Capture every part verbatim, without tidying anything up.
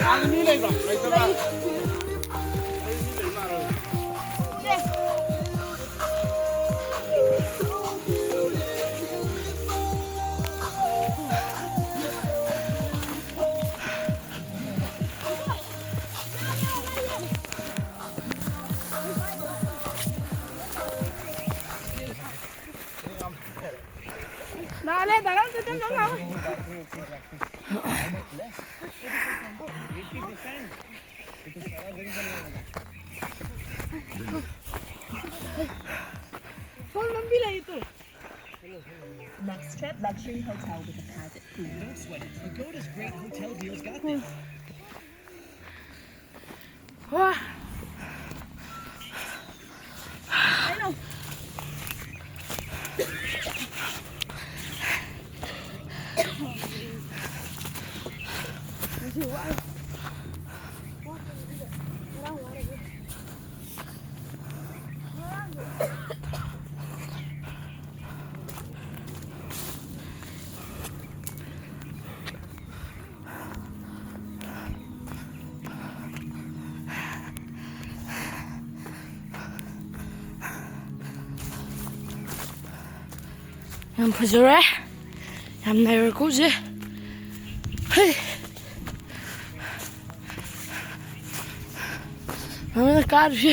ꯑꯥꯗ ꯃꯤ ꯂꯩꯕ꯭ꯔꯣ? ꯂꯩꯇꯕ꯭ꯔꯥ? Next trip, luxury hotel with a private pool. Don't sweat it. Pagoda's great hotel deals got this. ꯌꯥꯝ ꯐꯖꯔꯦ꯫ ꯌꯥꯝ ꯅꯩꯔꯦꯀꯣ ꯍꯧꯖꯤꯛ꯫ ꯍꯩ꯫ ꯅꯣꯏꯅ ꯀꯥꯔꯤꯁꯤ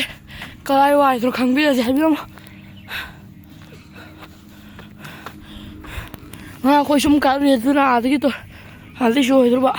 ꯀꯔꯥꯏ ꯋꯥꯏꯗꯅꯣ ꯈꯪꯕꯤꯔꯗꯤ ꯍꯥꯏꯕꯤꯔꯝꯃꯣ꯫ ꯉꯥ ꯑꯩꯈꯣꯏ ꯁꯨꯝ ꯀꯥꯔꯨꯏ ꯑꯗꯨꯅ ꯑꯥꯗꯒꯤ ꯇꯣ-, ꯑꯥꯗꯒꯤꯁꯨ ꯑꯣꯏꯗꯧꯕ꯫